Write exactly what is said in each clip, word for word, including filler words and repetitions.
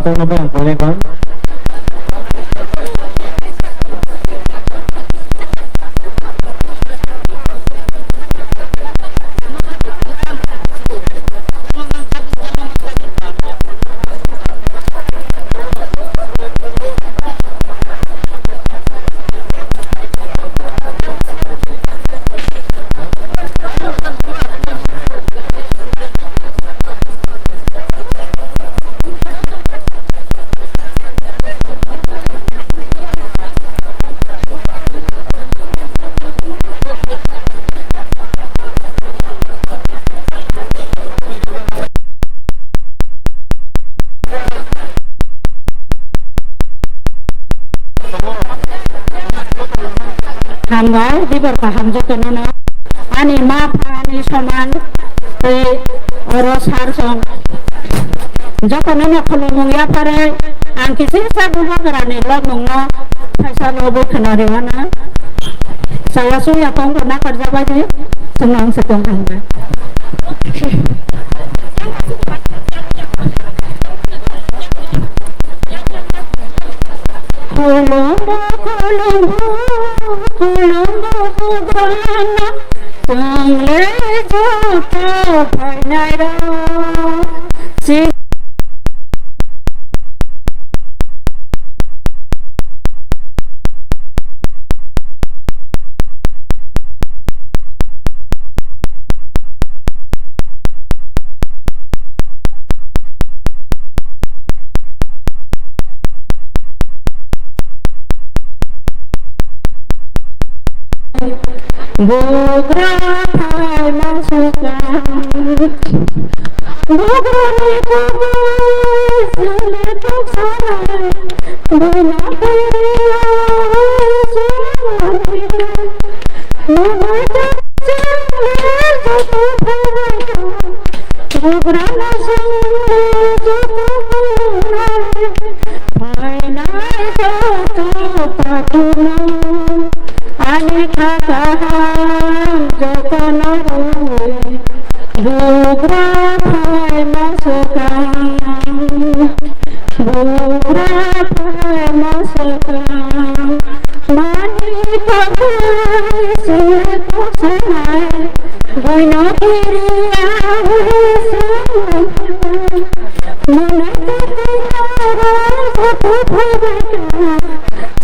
Kono bayang kolai bang. Hambai, dibar kaham jotono no. Ani ma pha, ani soman, tei oro sar song. Jotono no khulumung yapharwi, ang kisi sa bubagrani lobmung no thaisa no bo khna rwmana. Saya suya tong bo nakarjabai di, swnang se tong hambai. Khulumbo, khulumbo, khulumbo, bugrano, chwngle joto phainairok. Si- Bugra phaima swkang. Bugrani kubui sele tok sanai. Buina kiriya sumani. Bugra Bugrano songwi joto phainai joto takhukno, ani kha kaham jotono rwui bugra phaima swkang. Bugra phaima swkang, mani bagwi se kusanai, buino kiriya se mwnai, mwnai tei tei aro joto phaibai kha,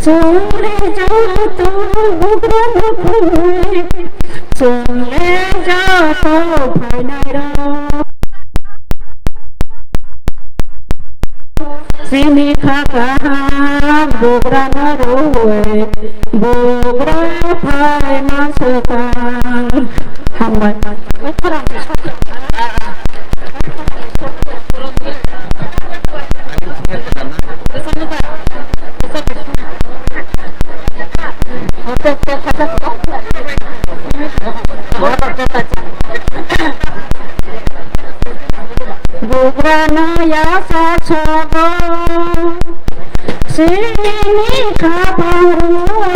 chwngle joto bugrano phunwi, chwngle joto phainairok. Chini kha kaham bugrano rwui, bugra phaima swkang. Hambai. Bugrano yasa sogo, chini khaphang rwo,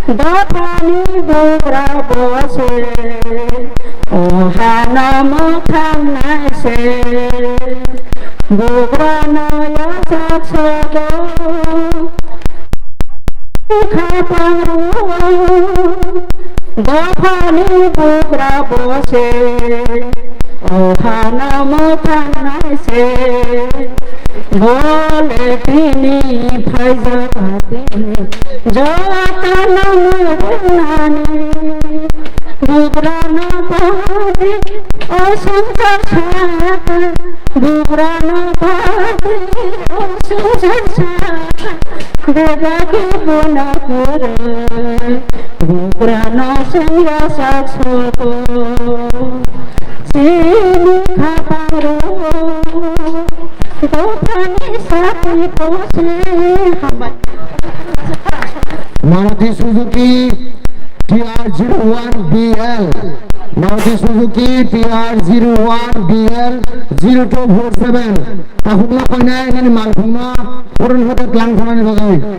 dophani bugra bo se, o hano mwthang nai se. Bugrano yasa sogo, khaphang rwo, dophani bugra bo se, o hano mwthang nai se, bole tini phaijak tini, jotono mwrwngnani, bugrano bagwi o swngchar sa, bugrano bagwi o swngchar sa. Bebak bono kwrwi, bugrano chwng yasak sogo. Chini khaphang rwo, dophani sakni pose hambai. Maruti Suzuki T R zero one B L, Maruti Suzuki T R zero one B L zero two four seven. Takhukno koinai nini malkhungno phoron hote tlang thangmani bagwi.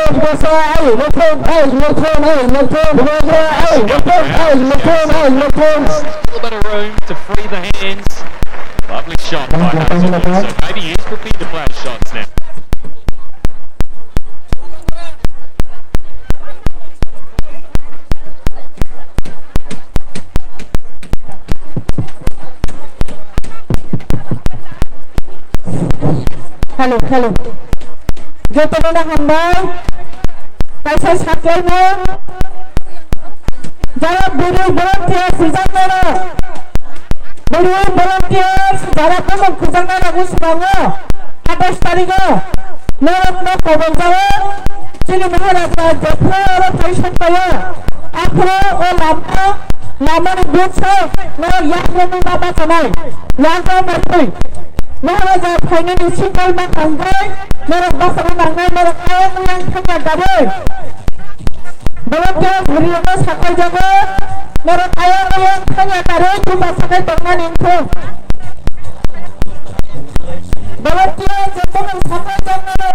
A little bit of room to free the hands. Lovely shot by Hudson. So maybe he is prepared to play shots now. Hello, hello. Jotono hambai. Kaisa saklaimo. Jara bwrwi volunteers rijaknairok. Bwrwi volunteers jara bosong khwjaknairok wngsi nango. Atais tarigo. Norokno kobor jago. Chini Maharaja jephru oro phai sokpaio. Aphuru o lama, lamani buksa, norok yakrwngwi ma bachanai. Yakrwng bai twi. Maharaja phainani signal ma khangjai, norok bachana nangnai, norok ayang oyang thangya karwi. Volunteer bwrwirokno sakhai jago, norok ayang oyang thangya karwi, bubasakhai tongnani wngkhu. Volunteer jotono sakhai jago.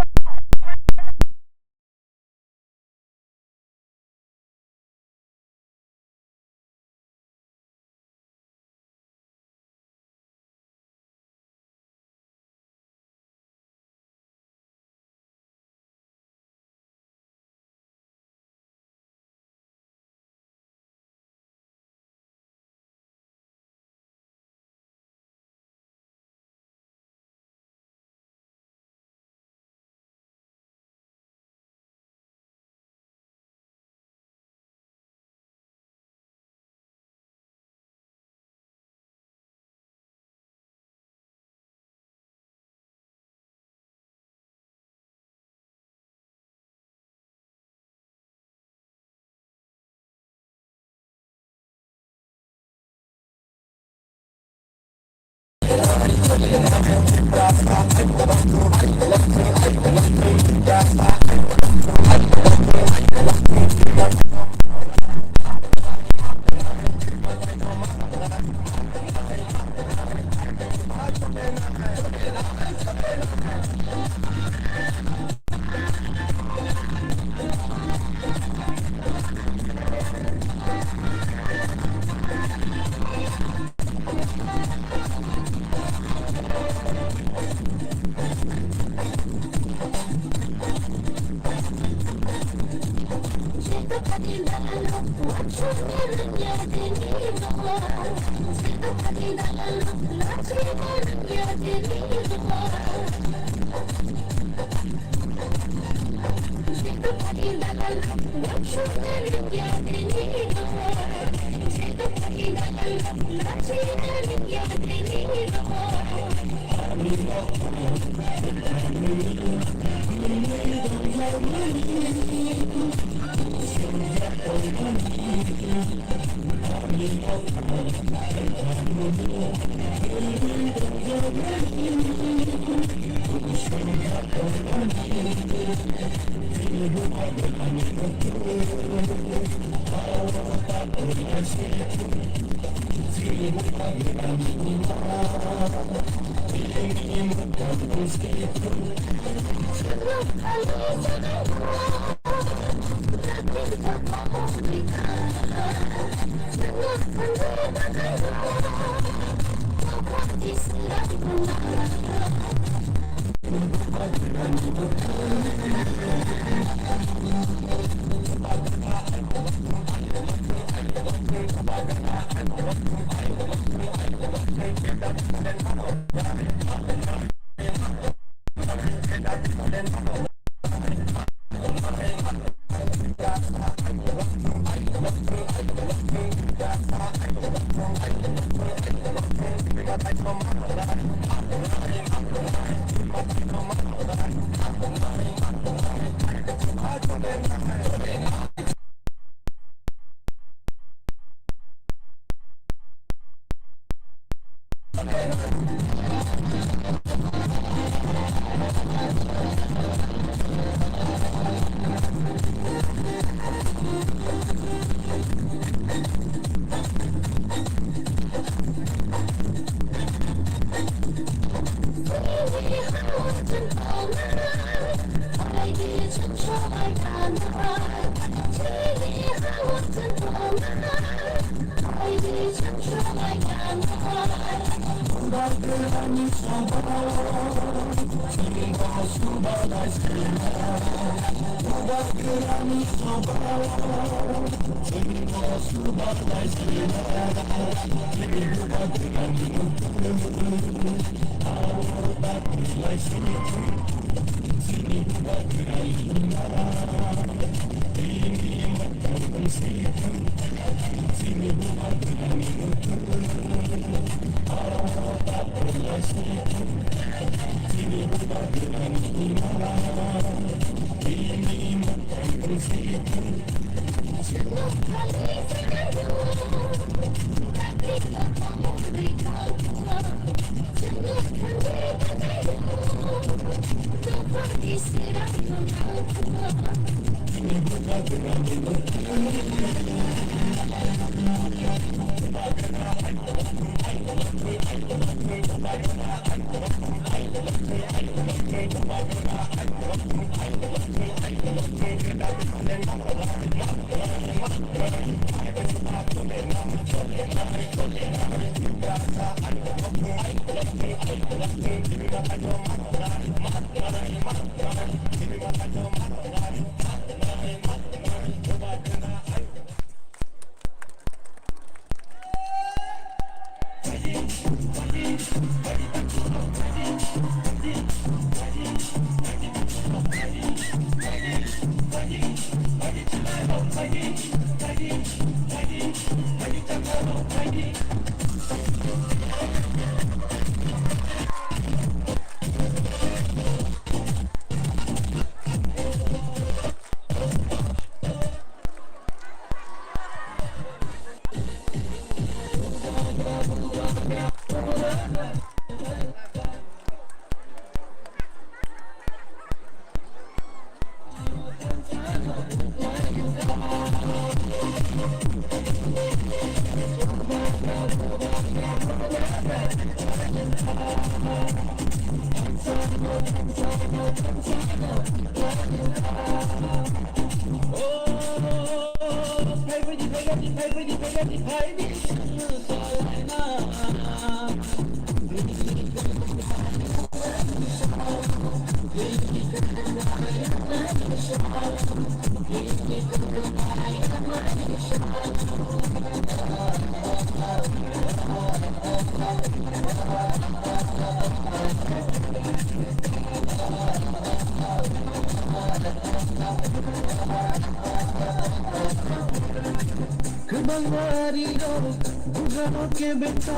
Kwbangma arirok bugano kebengkha,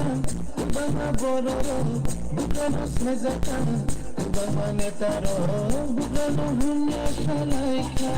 kwbangma bororok bugano sejakha, kwbangma netarok bugano hwnna salaikha.